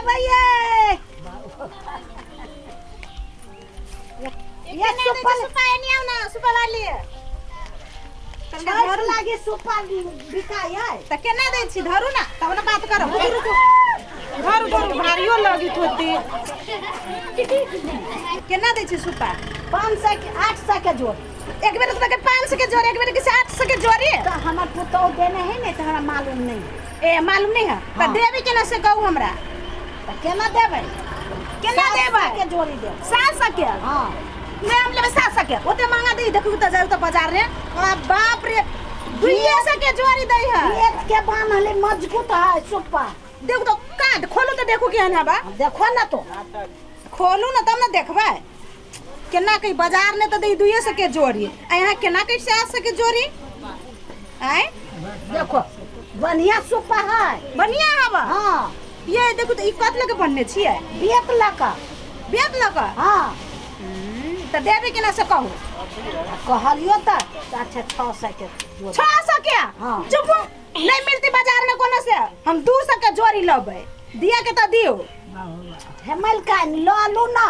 लेबै ये? ये सुपा सुपा एनी आउ ना सुपा वाली छठ लागी सुपा बिकाय है। त केना दै छी धरू ना तब ना बात करब। रुकू धरू धरू भारियो लगैत होती। केना दै छी सुपा? 500 के 800 के जोड़। एक बेर तो 500 के जोड़, एक बेर के 800 के जोड़ी। तो हमर पुतोह देने है ने, तो हमरा मालूम नहीं। ए मालूम नहीं है त हाँ। देबी केना से कहू हमरा? तो केना देबै? केना देबै? के जोड़ी देब। 700 के? हाँ। नहीं हम लेबै 700 के, ओते महंगा दै। देखू त जाउ त बाजार रे, आ बाप रे 200 के जोड़ी दै है। रेत के बान्हले मजबूत है सुपा। देखू तो काट खोलू तो देखू केहन है बा। देखो ना तो खोलू ना तब ना देखबै केना के बाजार ने तो दै 200 के जोड़ी, आ यहाँ केना के 700 के जोड़ी? आय देखो बढ़िया सुपा है। बढ़िया है बा। हाँ। ये देखू तो ई कत लके बनने छियै? बेत लका। बेत लका? हाँ। त देबी केना से कहू? कहलियो त अच्छा 600 के जोड़ी। 600 के? हाँ। चुप, नहीं मिलती बाजार में कोनो से, हम 200 के जोड़ी लेबै। दिया के त दियो। हे मलकाइन ल लू ना।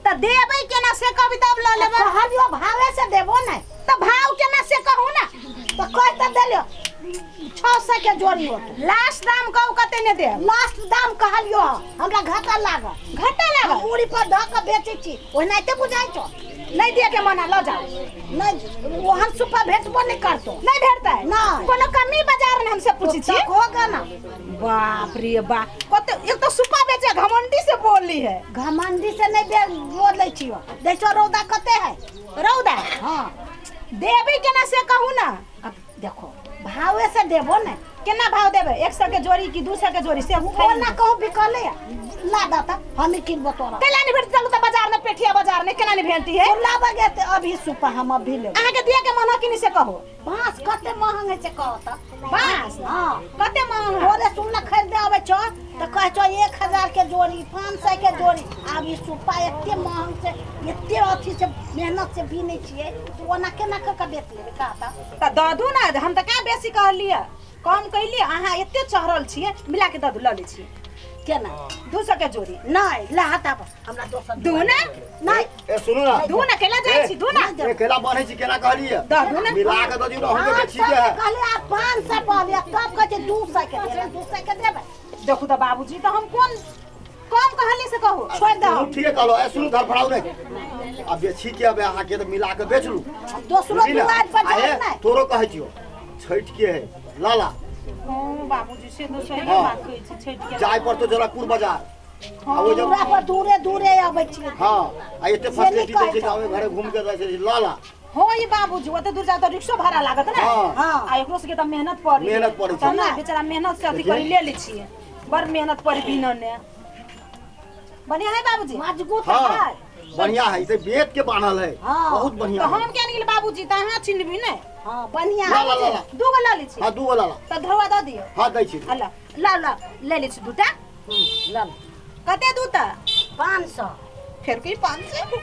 त देबै केना से कहबी तब ल लेबै। कहलियो भावे से देबो ने। त भाव केना से कहू ना? त कह त देलियो 600 के जोड़ी होत। लास्ट दाम कहू कते ने देब? लास्ट दाम कहलियो हमरा घाटा लागल। घाटा लागल? हम मूड़ी पर धऽ के बेचै छी, ओनाहिते बुझाइ छौ। नहीं दिया के मना ल जाओ। नहीं ओहन सुपा भेटबो नहीं करतो। नहीं भेटतै? नहीं। कोनो कमी बाजार में हमसे पूछी छी? तो होगा ना। बाप रे बाप, कते एक तो सुपा बेचे घमंडी से बोली है। घमंडी से नहीं बोलै छियो। देखो रौदा कते है। रौदा? हाँ। देबी केना से कहू ना? अब देखो भावे से देबो ने। केना भाव देबै? 100 के जोड़ी कि 200 के जोड़ी से ओ ना कहू बिकले ला दाता हम किनबो तोरा। केला नहीं भेट चलू त बाजार में, पेठिया बाजार में केना नहीं भेंटी है? लाबे गे त अभी सुपा हम अभी लेबै। अहाँ के दिया के मन कि नहीं से कहू? बांस कते महंग है से कहो त। बांस? हाँ। कते महंग है? तोरे सुनना खरीदे आबै छौ त कहै छौ 1000 के जोड़ी, 500 के जोड़ी। आब ई सुपा एते महंग से एते अथी से मेहनत से बीनै छियै त ओना केना क के बेच लेबै कह त? त दऽ दू ना, हम त कहाँ बेसी कहलियै, कम कहलियै। अहाँ एते चढ़ल छियै, मिला के दऽ दू, लऽ लै छियै। केना? 200 के जोड़ी। नहीं ला हटाब हमरा दोसर दू ना? नहीं। ए सुनू ना। दू ना केला जाइ छी, दू ना। ए केला बनै छी केना कहलियै? दऽ दू ना। मिला के दऽ दियौ ना, हम के बेची के है। कहलियै आप 500 कहलियै तब कहै छै 200 के देबै, 200 के देबै। देखू त बाबूजी त हम कोन कम कहलियै से कहू, छोड़ि दहो। ठीके कहलो। ए सुनू धरफड़ाउ नहीं, अब बेची के अब अहाँ के त मिला के बेचलू। दोसरो दुआर पर जाउ नै। तोरो कहै छियौ छठि के है लाला। हां बाबूजी से तो सही बात कहै छी, छठि के जाय पर तो जनकपुर बाजार। हां पूरा पर दूरे दूरे आबै छी। हां आ एते फैसिलिटी दै छै गाँव घरे घूम के जाइ छै लाला। हो ये बाबूजी ओते दूर जा त रिक्शो भाड़ा लागत ने। हां आ एकरो से के त मेहनत पड़ी, मेहनत पड़ी छै ना, बेचारा मेहनत से अथी करी ले लै छी, बड़ मेहनत पड़ी बिना ने। बढ़िया है बाबूजी? मजबूत है, बढ़िया है, इसे बेत के बान्हल है। बहुत बढ़िया। तो हम क्या निकल बाबूजी त अहाँ चिन्हबी नै। हां बढ़िया। ला ला ला दू गो ल लै छी। हां दू गो ला ला। त धरवा द दियो। हां दै छी। ला ला ला ले लै छी दूटा। ला कते दूटा? 500। फेर की 500?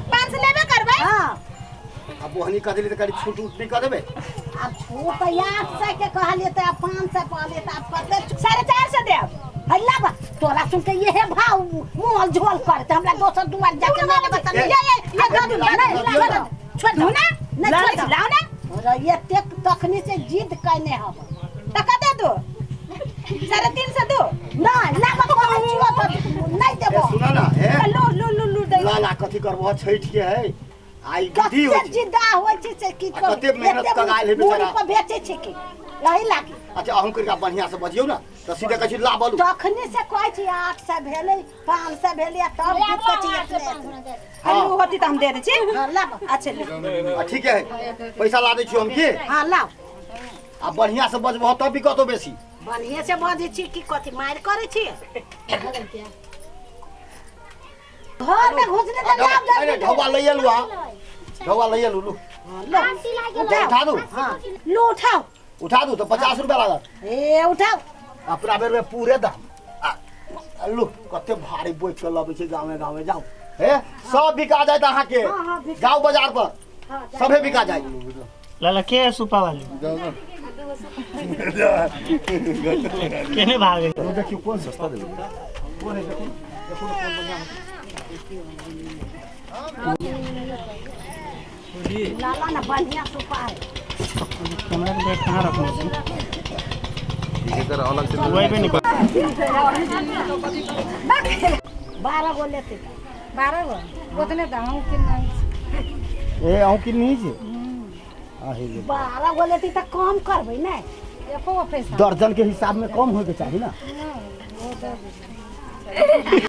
500 लेबे करबै? हां। अब बोहनी कह देली त करी छूट उट नहीं कह देबे? अब छूट त 800 के कहलिए त 500 कहलिए त अब कते 450 देब। हल्ला बा तोरा सुन के येहे भाव मोल झोल करते हमरा दोसर दुआर जाके ना लेबे त ये ये ये दऽ दू ना, छोड़ दू ना, नहीं छोड़ लाओ ना। एते तखनी से जिद कने हम त कते दू? 350 दू। नहीं लाबा कहै छियो त नहीं देबो। सुना ना, ए लो लो लो लो दे। ला ला कथि करबो छठि के है आई विधि होइ छै। जिद्दा होइ छै से की करब, कते मेहनत लगायल है बेचारा। मूड़ी पर बेचै छै की यही लागी। अच्छा अहूँ करके बढ़िया से बजियौ ना त सीधे कहै छी ला बोलू। तखनी से कहै छी 800 भेलै 500 भेलै तब कहै छी एतने। हल्लू होती त हम दे दै छी। हां लाब। अच्छा ले। ठीक है पैसा ला दै छी हम की। हां लाओ। आ बढ़िया से बजबहो तब बिकतो बेसी। बढ़िया से बजै छी की कथि मारि करै छी? घर में घुसने त लाभ नहीं नहीं ढौआ लई एलु, ढौआ लई एलु। लू उठा दू। हां लू उठाओ। उठा दू तो 50 रुपया लागत। ए उठाओ अपना बेर में पूरे दाम। लू कते भारी बोझ के लबै छै गाँवे गाँवे जाओ। हे सब बिका जायत अहाँ के गाँव बाजार पर सभे बिका जायत। लाला के है सुपा वाली? केने भागे? देखियो कौन सस्ता देलकै। कोन है देखू, देखू ने कोन बढ़िया है। लाला ना बढ़िया सुपा है। कैमरा के बैग कहाँ रखने छी? एकर अलग से वही पे निकल। 12 गो लेते। 12 गो उतने तऽ हम किन नहीं। ए अहूँ की नहीं छे? आहे ले। 12 गो लेती तऽ कम करबै ने। एको गो पैसा दर्जन के हिसाब में कम होय के चाही ना।